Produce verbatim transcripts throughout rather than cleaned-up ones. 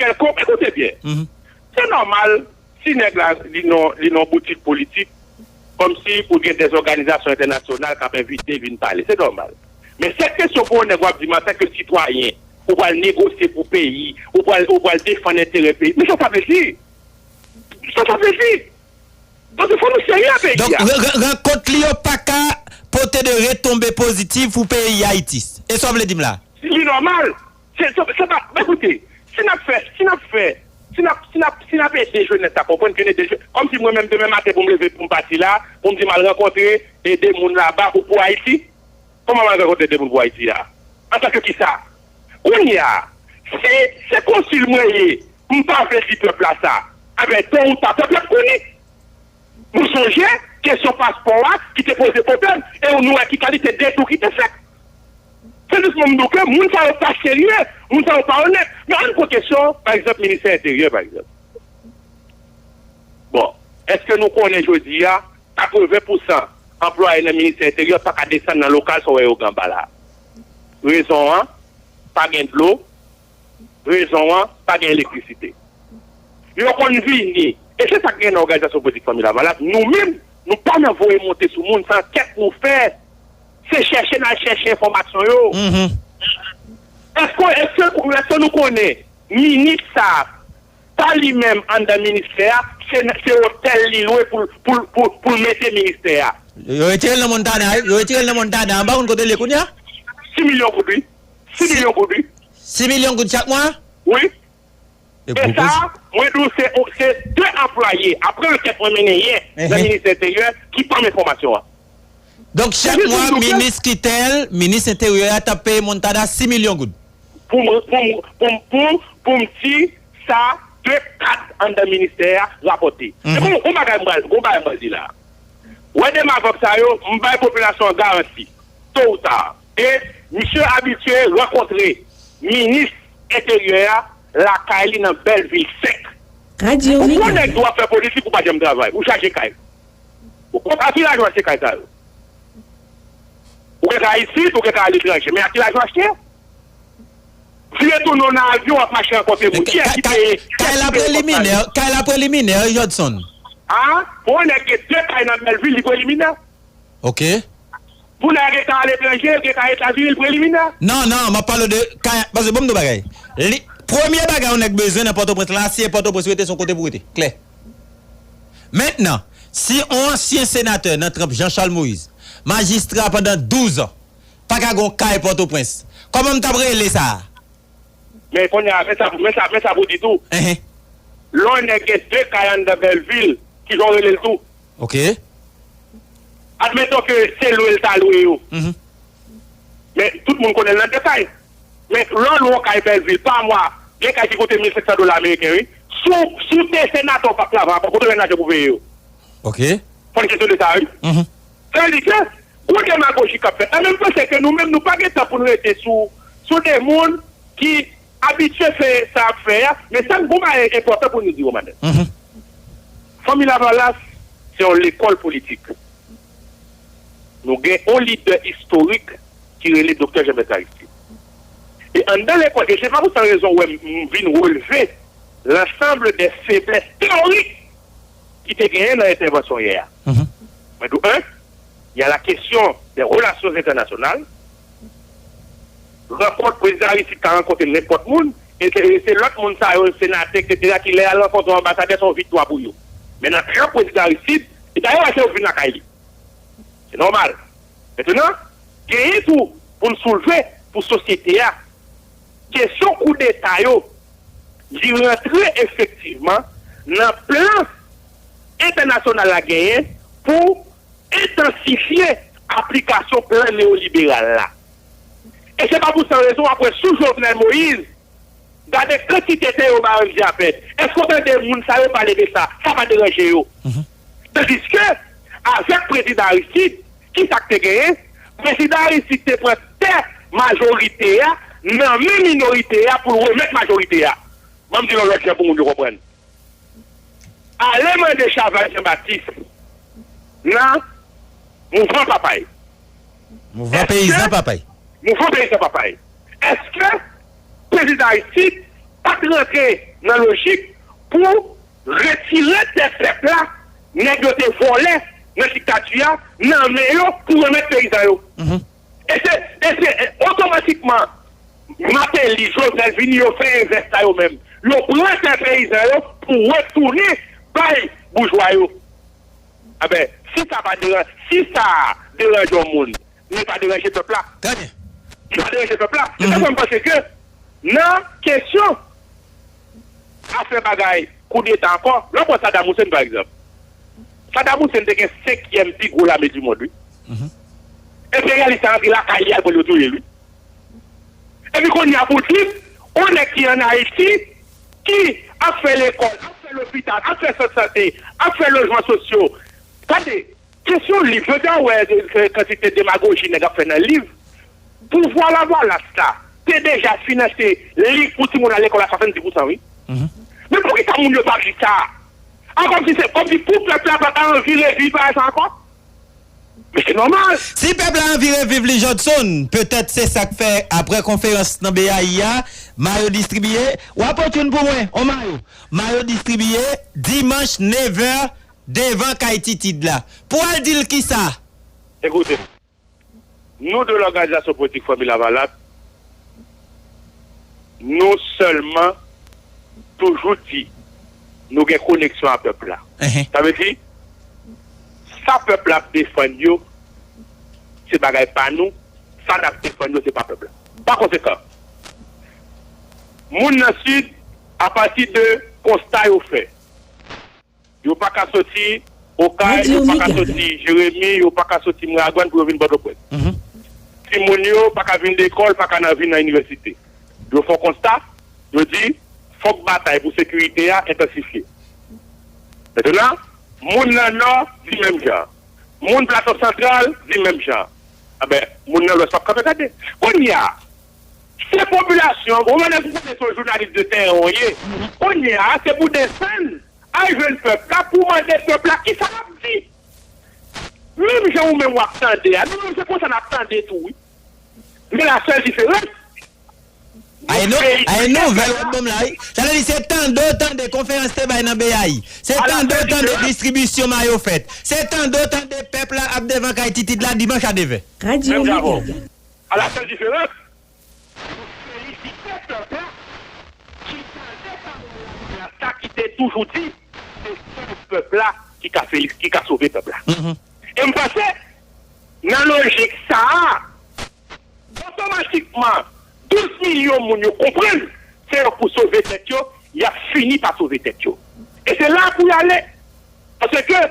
kèlkonk, ekoute byen. Se nòmal si nèg la li nan li nan boutik politik, kòmsi pou gen dèzòganizasyon entènasyonal k ap envite vin pale. Se nòmal. Men sèt kesyon pou yon nèg w ap di m antanke sitwayen, ou pral negosye pou peyi, ou pral ou pral defann enterè peyi. Men sa sa vle di? Sa sa vle di? Donk fò nou serye a peyi a. Donk rankont li yo pa ka pote de retonbe pozitiv pou peyi Ayiti. E sa w vle di m la? Li nòmal. Se se se pa men koute, si n ap fè si n ap fè si n ap si n ap si n ap ede jenès la konprann ke n ede jè- kòmsi mwen menm demen maten pou m leve pou m pati la, pou m di m al rankontre e de moun laba ou pou Ayiti. Kòman m al rankontre de moun pou Ayiti a? Antanke kisa? Kounye a, si se konsil mwen ye, m pa vle di pèp la sa, enben to ou ta pèp la ap konnen. Nou sonje kesyon paspò a ki te poze pwoblèm e nou wè ki kalite detou ki te fèt. Se jis pou m di w ke moun sa yo pa serye, moun sa yo pa onèt. Men ann pran kesyon pa egzanp ministè enteryè pa egzanp. Bon, èske nou konnen jodi a katreven pousan anplwaye nan ministè enteryè pa ka desann nan lokal sa w wè yo gen anba la? Rezon an, pa gen dlo. Rezon an, pa gen elektrisite. Yo konn vini. E se sa k gen nan òganizasyon politik Fanmi Lavalas. Nou menm, nou pa nan voye monte sou moun, se ankèt nou fè. Se chèche n al chèche enfòmasyon yo. Èske èske èske nou konnen minis sa pa li menm anndan ministè a, se se otèl li lwe pou pou pou pou l mete ministè a? Yo retire l nan Montana wi. Yo retire l nan Montana. M pa konn kote l ye kounye a. Sis milyon goud wi. Sis milyon goud wi. Sis milyon goud chak mwa? Wi. E sa, mwen di w se se de anplwaye apre ankèt mwen mennen yè nan ministè enteryè ki ban m enfòmasyon an. Donk chak mwa minis Kittel, minis enteryè a t ap peye Montana sis milyon goud. Pou m pou m pou m pou m pou m di sa de kad anndan ministè a rapòte. E bon, yon bagay m pral yon bagay m pral di la. Wè de mavòk sa yo, m bay popilasyon an garanti, to ou ta, e misye abitye rankontre minis enteryè a lakay li nan Bèlvil senk. Ou pran nèg tou w ap fè politik, ou pa janm travay, ou chache kay. Ou konn a ki lajan w achte kay sa yo? Ou gen kay isit, ou gen kay aletranje, men a ki lajan w achte? Vire tounen w nan avyon, w ap mache rankontre moun. Kiyès ki peye? Kay la preliminè, kay la preliminè, Jodson. A? Pou yon nèg gen de kay nan Bèlvil, li preliminè. Ok. Pou nèg gen kay aletranje, gen kay Etazini, li preliminè. Non, non, m ap pale w de kay, paske ban m di w bagay. Li, premye bagay yon nèg bezwen nan Pòtoprens la, si e Pòtoprens ou rete, se yon kote pou w rete. Klè. Mentnan, si yon ansyen senatè nan tranp Jean Charles Moïse, majistra pandan douz an, pa ka gen yon kay Pòtoprens, kòman m t ap rele sa a? Men kounye a, men sa, men sa, men sa pou di tou. Lè yon nèg gen de kay anndan Bèlvil, kijan w rele l tou? Ok. Admeton ke se lwe l ta lwe yo. Men tout moun konnen l nan de kay. Men lè w lwe yon kay Bèlvil pa mwa, gen kay ki koute mil senk san dola ameriken wi. Si w si w te senatè w p ap travay ankò, kote w jwenn lajan pou peye yo? Ok. Fò n kesyon de sa wi. Tandike, gwo demagoji k ap fèt la, men m panse ke nou menm nou pa gen tan pou n rete sou sou de moun ki abitye fè sa y ap fè a, men sa n gon bagay enpòtan pou nou di yo madanm. Fanmi Lavalas se yon lekòl politik. Nou gen yon lidè istorik ki rele Doktè Jean Bertrand Aristide. E anndan lekòl, e se pa pou sa rezon w wè m vin relve lansanble de feblès teyorik ki te genyen nan entèvansyon yè a. Mwen di w, en, y a la kesyon de relasyon entènasyonal. Rankont prezidan Aristide ka rankontre nenpòt moun, e se e se lòt moun sa yo, senatè, eksetera, ki lè y al rankontre yon anbasadè, se yon viktwa pou yo. Men nan ka prezidan Aristide, e dayè w wè se yo k vin lakay li. Se nòmal. Mentnan, genyen tou pou n soulve pou sosyete a. Kesyon koudeta yo, li rantre efektivman nan plan entènasyonal la genyen pou entansifye aplikasyon plan neyoliberal la. E se pa pou san rezon w ap wè sou Jovenel Moïse, gade kantite tè yo ba Randy a pèd. Èske w tande moun sa yo pale de sa? Sa pa deranje yo. Tandiske, avèk prezidan Aristide, ki sa k te genyen? Prezidan Aristide te pran tè majorite a nan men minorite a pou l remèt majorite a. Ban m di l yon lòt jan pou moun yo konprann. Ale mande Chaval Jean Baptiste nan Mouvman Papay. Mouvman Peyizan Papay. Mouvman Peyizan Papay. Èske prezidan Aristide pa t rantre nan lojik pou retire tè pèp la, nèg yo te vòlè nan diktati a, nan men yo pou remèt peyizan yo. E se, e se, e otomatikman, Martelly, Jovenel vini, yo fè envès sa yo menm. Yo pran tè peyizan yo pou retounen bay boujwa yo. Enben, si sa pa deran-, si sa deranje yon moun, men pa deranje pèp la. Li pa deranje pèp la. Se sa mwen panse ke nan kesyon afè bagay koudeta ankò, lè w pran Saddam Hussein pa egzanp. Saddam Hussein te gen senkyèm pi gwo lame di mond, wi. Enperyalis la antre lakay li al pran l, yo touye l, wi. Epi kounye a pou di m, yon nèg ki ann Ayiti, ki ap fè lekòl, ap fè lopital, ap fè sant sante, ap fè lojman sosyo. Gade, kesyon liv, jodi a w wè, e, kantite demagoji nèg ap fè nan liv. Pouvwa Lavalas la te deja finanse liv pou timoun al lekòl a swasanndis pousan, wi. Men poukisa moun yo p ap di sa? A, kòmsi se, kòmsi pou pèp la pa ta anvi reviv bagay sa ankò? Men se nòmal. Si pèp la anvi reviv li, Jodson, petèt se sa k fè, apre konferans nan B A I a, mayo distribiye. W ap pot youn pou mwen, on mayo. Mayo distribiye dimanch nevè devan kay Titid la. Pou al di l kisa? Ekoute, nou de lòganizasyon politik Fanmi Lavalas, nou sèlman toujou di nou gen koneksyon a pèp la. Sa vle di, sa pèp la ap defann yo, se bagay pa nou, sa n ap defann yo, se pa pèp la. Pa konsekan, moun nan Sid, apati de konsta yo fè, yo pa ka soti Okay, yo pa ka soti Jeremi, yo pa ka soti Miragwàn pou yo vin Pòtoprens. Timoun yo pa ka vin lekòl, pa ka nan vin nan inivèsite. Yo fè yon konsta, yo di, fòk batay pou sekirite a entansifye. Mentnan, moun nan Nò di menm jan. Moun Plato Santral di menm jan. Enben, moun nan Lwès p ap kanpe gade. Kounye a, se popilasyon, ou mande pou konnen se yon jounalis de tèren w ye. Kounye a, se pou desann al jwenn pèp la pou mande pèp la kisa l ap di. Menm jan ou menm w ap tande a, nou menm se konsa n ap tande tou, wi. Men la sèl diferans, ay nou, ay nouvèl w ap ban m la, wi. Sa vle di se tande w tande konferans te bay nan B A I. Se tande w tande distribisyon mayo fèt. Se tande w tande pèp la ap devan kay Titid la dimanch a nevè. Radyo Meridyàn. A la sèl diferans, nou felisite pèp la ki tande pawòl la, sa ki te toujou di, se sèl pèp la ki ka feli-, ki ka sove pèp la. E m panse, nan lojik sa a, otomatikman, douz milyon moun yo konprann, se yo pou sove tèt yo, y ap fini pa sove tèt yo. E se la pou y ale. Paske,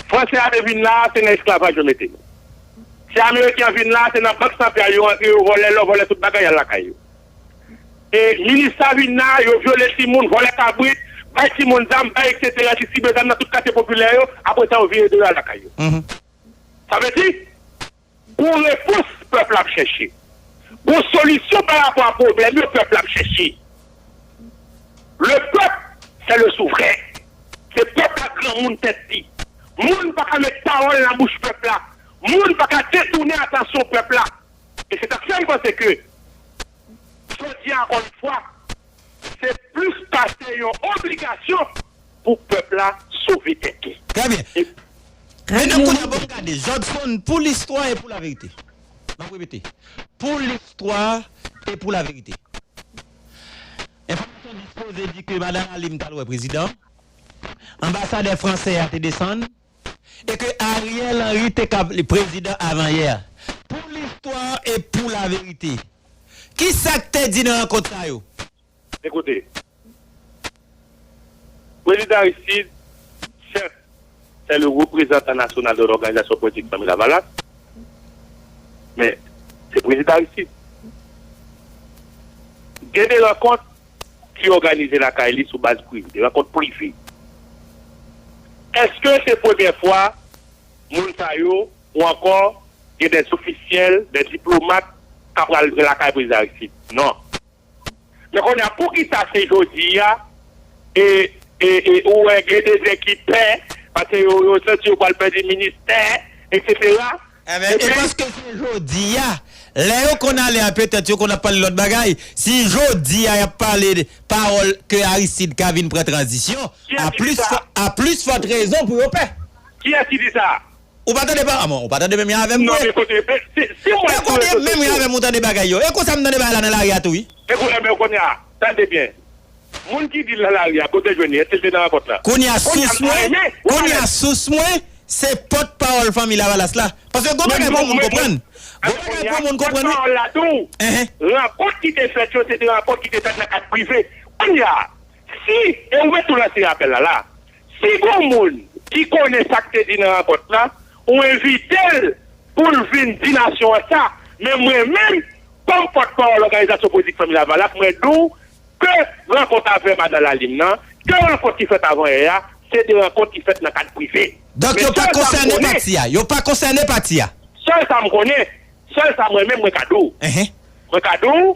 Fransè a te vin la, se nan esklavaj yo mete nou. Si Ameriken an vin la, se nan bank santral yo antre, yo vòlè lò, vòlè tout bagay, y al lakay yo. E minis sa vin la, yo vyole timoun, vòlè kabrit, bay timoun zam, bay etsetera, distribiye zam nan tout katye popilè yo, apre sa yo vire do yo al lakay yo. Sa vle di, gon repons pèp la ap chèche. Gon solisyon pa rapò a pwoblèm yo pèp la ap chèche. Le peuple, c'est le souverain. Se pèp la granmoun tèt li. Moun pa ka met pawòl nan bouch pèp la. Moun pa ka detounen atansyon pèp la. E se sa k fè m panse ke, jodi a, ankò yon fwa, se plis pase yon obligasyon pou pèp la sove tèt li. Trè byen. Mentnan, kounye a, bon, gade, Jodson, pou listwa e pou laverite. M ap repete. Pou listwa e pou laverite. Enfòmasyon dispoze di ke Madan Halime t al wè prezidan, anbasadè fransè a te desann, e ke Ariel Henry te ka prezidan avanyè. Pou listwa e pou laverite, kisa k te di nan rankont sa yo? Ekoute, Prezidan Aristide, sèt, se le reprezantan nasyonal de lòganizasyon politik Fanmi Lavalas, men se Prezidan Aristide. Gen de rankont ki òganize lakay li sou baz prive, de rankont prive. Èske se premyè fwa moun sa yo, ou ankò gen de ofisyèl, de diplomat k ap pral lakay Prezidan Aristide? Non. Men kounye a, poukisa se jodi a, e, e, e, ou wè gen de nèg ki pè, paske yo, yo santi yo pral pèdi ministè, etsetera. Enben, e paske se jodi a, Lè yo konn ale a, petèt yo konn ap pale lòt bagay. Si jodi a y ap pale de pawòl ke Aristide ka vin pran tranzisyon, a plis fò- a plis fòt rezon pou yo pè. Kiyès ki di sa? Ou pa tande pa? Ah, bon, ou pa tande menm jan avè m vre. Non, men kote, si, si mwen... E kote menm jan avè m ou tande bagay yo. E konsa m tande bagay la nan lari a tou, wi. E kou, enben, kounye a, tande byen. Moun ki di l nan lari a, kote l jwenn li? Èske l te nan rankont la? Kounye a, sous mwen, kounye a, sous mwen, se pòt pawòl Fanmi Lavalas la. Paske gon bagay pou moun konprann. Gon bagay pou moun konprann, wi. Pawòl la tou, rankont ki te fèt yo, se te rankont ki te fèt nan kad prive. Kounye a, si, e ou mèt tou lanse apèl la, la. Si gon moun ki konnen sa k te di nan rankont la, ou envite l pou l vin di nasyon an sa. Men mwen menm, kòm pòtpawòl òganizasyon politik Fanmi Lavalas, mwen di w ke rankont avè madan Lalim nan, ke rankont ki fèt avan yè a, se de rankont ki fèt nan kad prive. Donk yo pa konsène pati a. Yo pa konsène pati a. Sèl sa m konnen, sèl sa mwen menm mwen ka di w. Mwen ka di w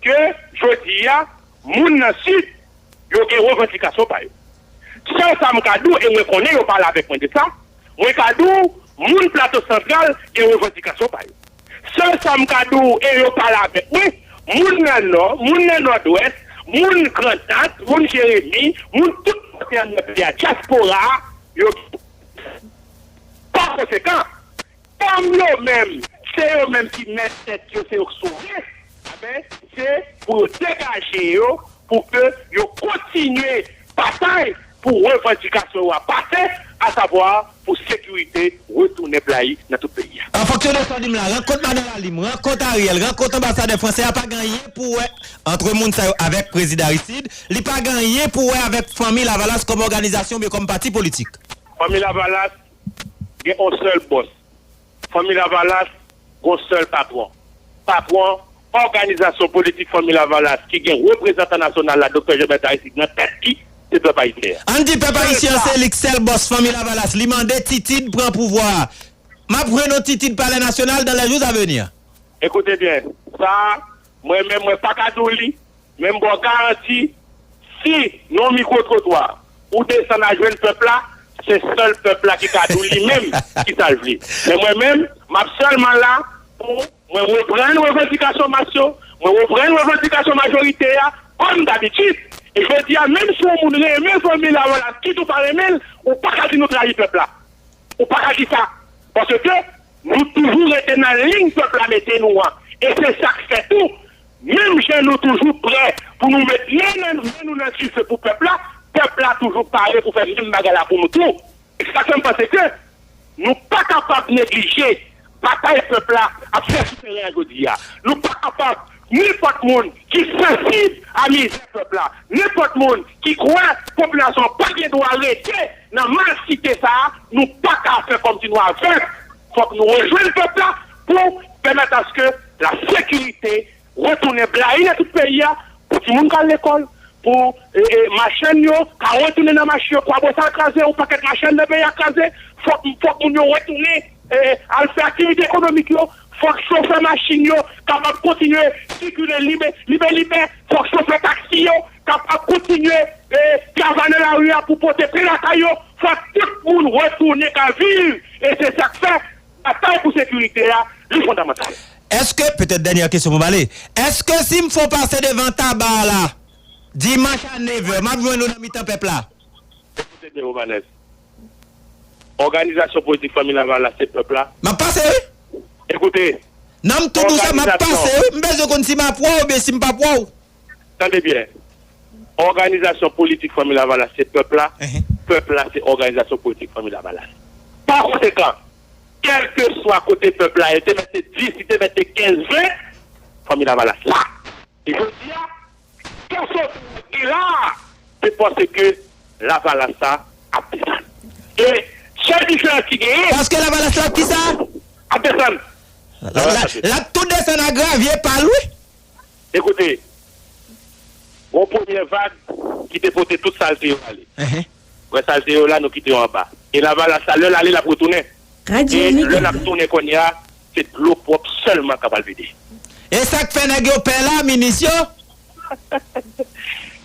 ke jodi a, moun nan Sid, yo gen revandikasyon pa yo. Sèl sa m ka di w, e mwen konnen yo pale avèk mwen de sa, mwen ka di w, moun Plato Santral gen revandikasyon pa yo. Sèl sa m ka di w, e yo pale avèk mwen, moun nan Nò, moun nan Nòdwès, moun Grandans, moun Jeremi, moun tout kote anndan peyi a, dyaspora a, yo pa konsekan. Kòm yo menm, se yo menm ki mèt tèt yo, se yo k sove, enben, se pou yo degaje yo, pou ke yo kontinye batay pou revandikasyon yo a pase, asavwa pou sekirite retounen blayi nan tout peyi a. An fonksyon de sa w di m la, rankont madan Lalim, rankont Ariel, rankont anbasadè fransè a pa gen anyen pou wè ant moun sa yo avèk prezidan Aristide, li pa gen anyen pou wè avèk Fanmi Lavalas kòm òganizasyon oubyen kòm pati politik. Fanmi Lavalas gen yon sèl bòs. Fanmi Lavalas gon sèl patwon. Patwon òganizasyon politik Fanmi Lavalas ki gen reprezantan nasyonal la, Doktè Jean Berthe Aristide, nan tèt li, se pèp ayisyen an. Ann di pèp ayisyen an se li k sèl bòs Fanmi Lavalas, li mande Titid pran pouvwa a. M ap jwenn yon Titid Palè Nasyonal dans les jours à venir. Ekoute byen, sa a, mwen menm mwen pa ka di w li, men m ba w garanti, si nan yon mikwotrotwa, ou desann al jwenn pèp la, se sèl pèp la ki ka di w li menm ki sa l vle. Men mwen menm, m ap sèlman la pou mwen reprann revandikasyon mas yo, mwen reprann revandikasyon majorite a, kòm dabitid. E jodi a, menm si yon moun renmen Fanmi Lavalas, kit ou pa renmen l, ou pa ka di nou trayi pèp la. Ou pa ka di sa. Paske nou toujou rete nan liy pèp la mete nou an. E se sa k fè tou, menm jan nou toujou prè pou nou met men nan, men nou nan dife pou pèp la, pèp la toujou pare pou fè menm bagay la pou nou tou. E se sa k fè m panse ke nou pa kapab neglije batay pèp la ap fè sou teren an jodi a. Nou pa kapab, nenpòt moun ki sansib a mizè pèp la, nenpòt moun ki kwè popilasyon an pa gen dwa rete nan malsite sa a, nou pa ka fè kòmsi nou avèg. Fòk nou rejwenn pèp la pou pèmèt aske la sekirite retounen blayi nan tout peyi a, pou timoun ka al lekòl, pou, e, e, machann yo ka retounen nan mache yo, Kwabosal kraze, yon pakèt machann nan peyi a kraze, fòk, fòk moun yo retounen, e, al fè aktivite ekonomik yo, fòk chofè machin yo kapab kontinye sikile libe, libe, libe, fòk chofè taksi yo kapab kontinye, e, travay nan lari a pou pote pen lakay yo, fòk tout moun retounen ka viv, e se sa k fè batay pou sekirite a, li fondamantal. Èske, petèt dènyè kesyon pou m ale, èske si m fè w pase devan Taba la, dimanch a nevè, m ap jwenn ou nan mitan pèp la? Ekoute byen, Romanes. Òganizasyon politik Fanmi Lavalas, se pèp la. M ap pase, wi. Ekoute. Non, m tou dous, m ap pase, wi. M bezwen konn si m ap wè w oubyen si m p ap wè w. Tande byen. Òganizasyon politik Fanmi Lavalas, se pèp la. Pèp la, se òganizasyon politik Fanmi Lavalas. Pa konsekan, kèlkeswa kote pèp la ye, te mèt se dis, li te mèt se kenz, ven, Fanmi Lavalas la. E jodi a, kèlkeswa ki la, se paske Lavalas sa ap desann. E sèl diferans ki genyen, paske Lavalas la ap ki sa? Ap desann. L ap tou desann a gravye pa l, wi. Ekoute, gon premye vag ki te pote tout salte yo ale. Wè salte yo la, nou kite yo anba. E Lavalas la, lè l ale, l ap retounen. E lè l ap tounen kounye a, se dlo pwòp sèlman k ap al vide. E sa k fè nèg yo pè la, minis yo?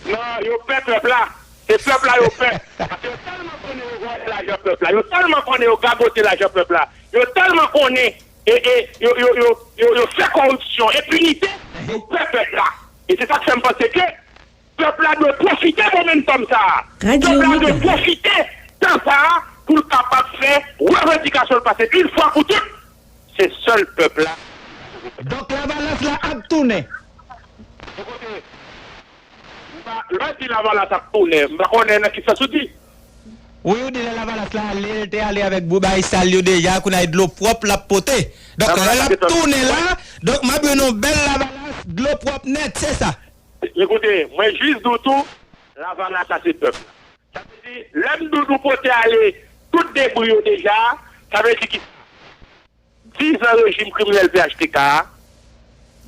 Non, yo pè pèp la. Se pèp la yo pè. Paske yo tèlman konnen yo vòlè lajan pèp la. Yo tèlman konnen yo gagote lajan pèp la. Yo tèlman konnen e, e, yo, yo, yo, yo, yo fè kòripsyon, enpinite, yo pè pèp la. E se sa k fè m panse ke pèp la dwe pwofite momentòm sa a. Pèp la dwe pwofite tan sa a pou l kapab fè revandikasyon l pase yon fwa pou tout. Se sèl pèp la. Donk, Lavalas la ap tounen. Ekoute, m pa, lè w di Lavalas ap tounen, m pa konnen nan ki sans ou di. Wi, ou di lè Lavalas la ale, l te ale avèk boubay sal yo deja, kounye a e dlo pwòp l ap pote. Donk, lè l ap tounen la, donk, m ap jwenn yon bèl Lavalas, dlo pwòp nèt, se sa. Ekoute, mwen jis di w tou, Lavalas sa se pèp la. Sa vle di, lè m di w nou pote ale tout debri yo deja, sa vle di ki dizan rejim kriminèl P H T K a,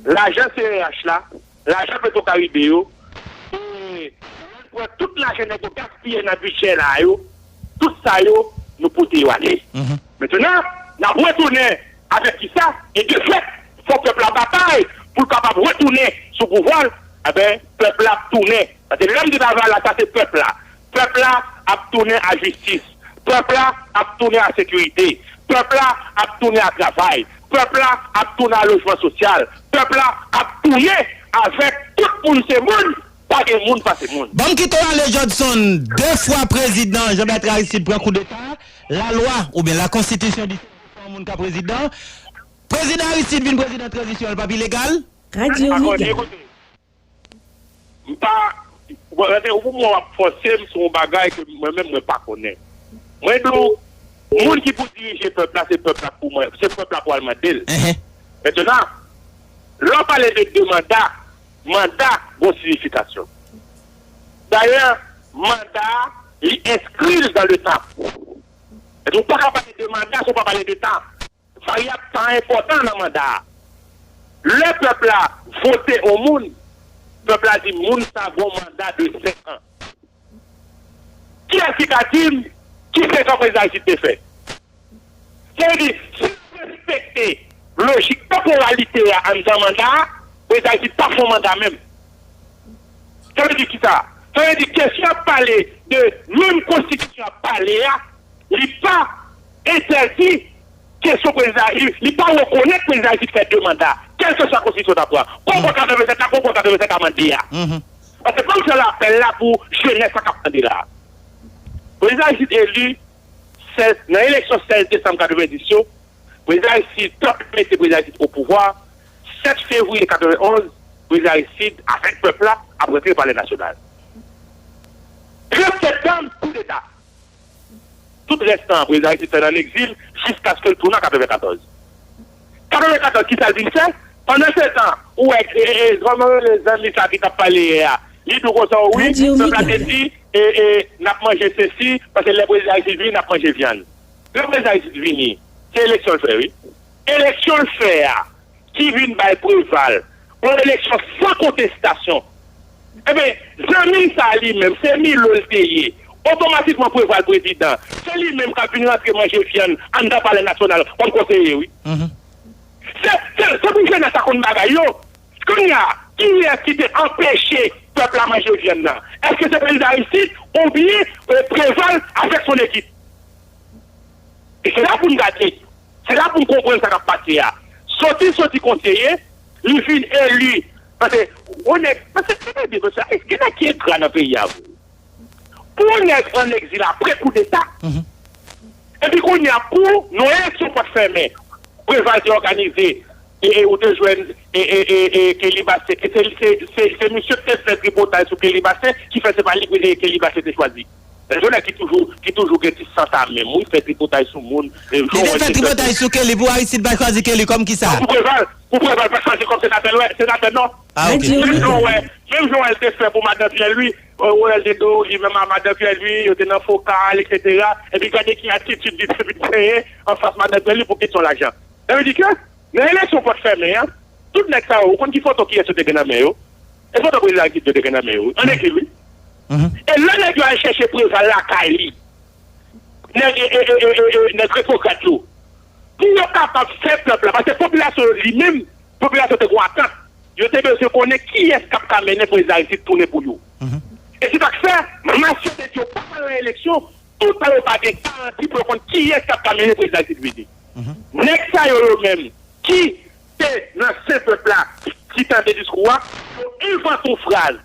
lajan C E H la, lajan Petwokaribe yo, e lè n pran tout lajan nèg yo gaspiye nan bidjè la yo, tout sa yo, nou pote yo ale. Mentnan, n ap retounen avèk kisa? E de fèt, fò pèp la batay pou l kapab retounen sou pouvwa l. Enben, pèp la ap tounen. Paske lè m di travay la, sa se pèp la. Pèp la ap tounen a jistis. Pèp la ap tounen a sekirite. Pèp la ap tounen a travay. Pèp la ap tounen a lojman sosyal. Pèp la ap tounen avèk tout moun se moun. Pa gen moun pase moun. Ban m kite w ale, Jodson. De fwa prezidan Jean Bertrand Aristide pran koudeta, lalwa oubyen lakonstitisyon di se yon moun ka prezidan. Prezidan Aristide vin prezidan tranzisyon, l p ap ilegal? Radyo Mega. Ekoute, m pa, bon, gade, ou pou mwen w ap fòse m sou yon bagay ke mwen menm mwen pa konnen. Mwen di w, moun ki pou dirije pèp la, se pèp la pou mwen, se pèp la pou al mande l. Mentnan, lè w pale de de manda, manda gon siyifikasyon. Dayè, manda a, li enskri l dan le tan. Ou pa ka pale de manda san w pa pale de tan. Varyab tan an enpòtan nan manda a. Lè pèp la vote yon moun, pèp la di moun sa gon manda de senk an. Kiyès ki ka di m ki senk an prezidan Aristide te fè? Sa vle di, si nou respekte lojik tanporalite a anndan manda a, prezidan Aristide pa fè yon manda menm. Sa vle di kisa? Sa vle di kesyon ap pale de menm konstitisyon ap pale a, li pa entèdi kesyon prezidan, li, li pa rekonèt prezidan Aristide fè de manda, kèlkeswa konstitisyon ta pran. Konpòt katrevennsèt la, konpòt katrevennsèt amande a. Paske kòm se lapèl la pou jenès la k ap tande la. Prezidan Aristide eli sèz, nan eleksyon sèz desanm katrevendis yo, prezidan Aristide, pèp la mete prezidan Aristide o pouvwa, sèt fevriye katrevenonz, prezidan Aristide, avèk pèp la, ap rantre Palè Nasyonal. Trant septanm, koudeta. Tout rès tan an, prezidan Aristide fè l ann egzil jiskaske l tounen an katrevenkatòz. Katrevenkatòz, kisa l vin fè? Pandan se tan, ou wè, e, e, e, zanmi sa ki t ap pale yè a, li di w konsa, wi, pèp la te di, e, e, n ap manje sesi, paske lè prezidan Aristide vini, n ap manje vyann. Lè prezidan Aristide vini, se eleksyon l fè, wi. Eleksyon l fè a, ki vin bay Preval yon eleksyon san kontestasyon. Enben, zanmi m sa a li menm, se Milo l te ye. Otomatikman Preval prezidan, se li menm k ap vin rantre manje vyann anndan Palè Nasyonal kòm konseye, wi. Se, se, se pou jenès la konn bagay yo. Kounye a, kiyès ki te anpeche pèp la manje vyann nan? Èske se prezidan Aristide oubyen, e, Preval avèk son ekip? E se la pou n gade. Se la pou n konprann sa k ap pase a. Soti, soti konseye, li vin eli. Paske, yon nèg, paske, tande byen, mesye, gen nèg ki engra nan peyi a, vre. Pou yon nèg ann egzil apre koudeta, epi kounye a, pou yon eleksyon pòt fèmen, Preval te òganize, e, e, ou te jwenn, e, e, e, e, Kelly Bastienne. E se, se, se, se misye ki te fè tripotay sou Kelly Bastienne, ki fè se pa li, e, Kelly Bastienne te chwazi. Yon nèg ki toujou, ki toujou gen ti san sa menm, wi, fè tripotay sou moun. Li te fè tripotay sou Kelly, pou Aristide pa chwazi Kelly kòm kisa? Pou Preval, pou Preval pa chwazi kòm senatè, senatè non. Ah, ok. Menm jan w wè, menm jan w wè l te fè pou madan Pierre Louis, wè l te do, li menm a madan Pierre Louis, yo te nan fokal, etsetera. Epi gade ki atitid li te vin genyen anfas madan Pierre Louis pou kesyon lajan. Sa vle di ke, nan eleksyon pòt fèmen an, tout nèg sa yo, ou konn ki foto kiyès yo te gen nan men yo? E foto prezidan Aristide yo te gen nan men yo, wi. Ann ekri, wi. E lè nèg yo al chèche Preval lakay li, nèg, e, e, nèg retwograd yo, pou yo kapab fè pèp la, paske popilasyon yo li menm, popilasyon te gon atant. Yo te bezwen konnen kiyès k ap ka mennen prezidan Aristide tounen pou yo. E se sa k fè, mas yo te di yo pa pral nan eleksyon, toutan yo pa gen garanti pou yo konn kiyès k ap ka mennen prezidan Aristide vini. Nèg sa Sa yo, yo menm ki te nan sen pèp la, ki tande diskou a, yo envante yon fraz.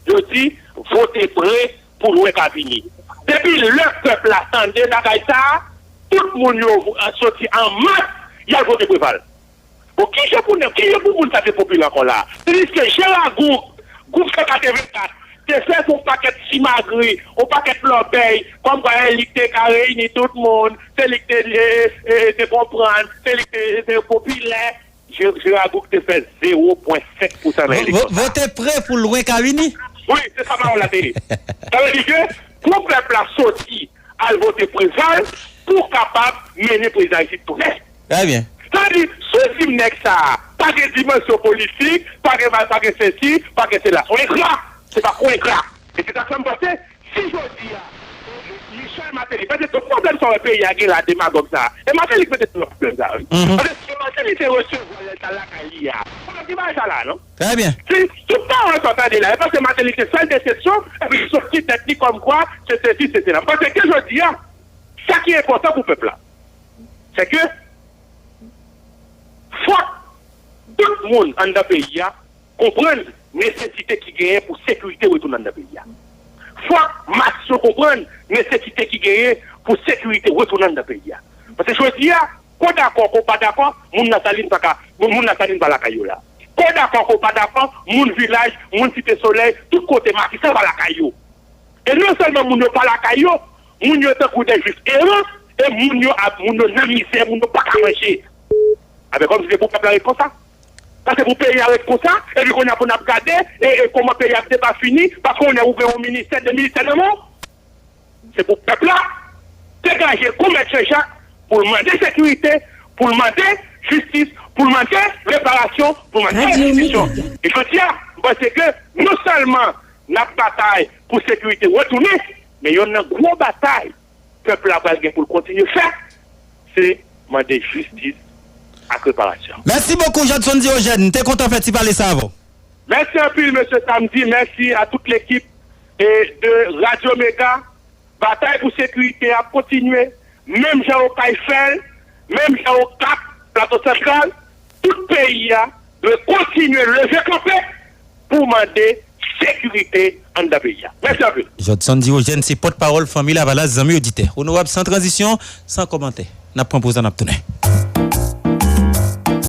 Yo di, vote pre pou lwen ka vini. Depi lè pèp la tande bagay sa a, tout moun yo soti an mas, y al vote Preval. Bon, kijan pou nèg, kijan pou moun sa te popilè ankò la? Tandiske Jera Gouk, Gouk san katrevenkat, te fè yon pakèt simagri, yon pakèt lòbèy, kòmkwa e li k te ka reyini tout moun, se li k te, e, e, e, te konprann, se li k te, te popilè. Je- Jera Gouk te fè zewo pwen senk pousan nan eleksyon sa a. Vote pre pou lwen ka vini. Wi, se sa pawòl la te ye. Sa vle di ke pou pèp la soti al vote Preval pou kapab mennen prezidan Ayiti tounen. Trè byen. Sa vle di, si w di m nèg sa a pa gen dimansyon politik, pa gen, pa gen sesi, pa gen sela, se yon engra. Se pa pou engra. E se sa k fè m panse, si jodi a, Michel Martelly, paske tout pwoblèm sa w wè peyi a gen la, demagòg sa a, e Martelly ki mete tout pwoblèm sa a, wi. Mhm. Paske si Martelly te resevwa l lè l t al lakay li a, pwoblèm ki bagay sa la, non? Trè byen. Si tout pawòl sa w tande la, e paske Martelly se sèl desepsyon, epi li soti tèt li kòmkwa se sesi, se sela. M panse ke jodi a, sa ki enpòtan pou pèp la, se ke fòk tout moun anndan peyi a konprann nesesite ki genyen pou sekirite retounen anndan peyi a. Fòk mas yo konprann nesesite ki genyen pou sekirite retounen anndan peyi a. Paske jodi a, ko dakò, ko pa dakò, moun Lasalin pa ka, moun, moun Lasalin pa lakay yo la. Ko dakò, ko pa dakò, moun Vilaj, moun Site Solèy, tout kote Matisan pa lakay yo. E non sèlman moun yo pa lakay yo, moun yo tankou de jwif eran, e moun yo ap, moun yo nan mizè, moun yo pa ka manje. Avè kòmsi se pou pèp la ret konsa. Paske pou peyi a ret konsa, epi kounye a pou n ap gade, e, e kòman peyi a ap depafini, paske kounye a ou gen yon ministè, de ministè nan men w. Se pou pèp la degaje kou Mèt Jan Jak pou l mande sekirite, pou l mande jistis, pou l mande reparasyon, pou l mande restitisyon. E jodi a, m panse ke non sèlman n ap batay pou sekirite retounen, men yonn nan gwo batay pèp la pral gen pou l kontinye fè, se mande jistis ak reparasyon. Mèsi bokou, Jodson Diogène. M te kontan fè ti pale sa avè w. Mèsi anpil, mesye Samdi. Mèsi a tout lekip e de Radio Mega. Batay pou sekirite a ap kontinye. Menm jan Okay fè l, menm jan Okap, Plato Santral, tout peyi a dwe kontinye leve kanpe pou mande sekirite anndan peyi a. Mèsi anpil. Jodson Diogène se pòtpawòl Fanmi Lavalas, zanmi oditè. Onorab, san tranzisyon, san kòmantè. N ap pran poz la, n ap tounen.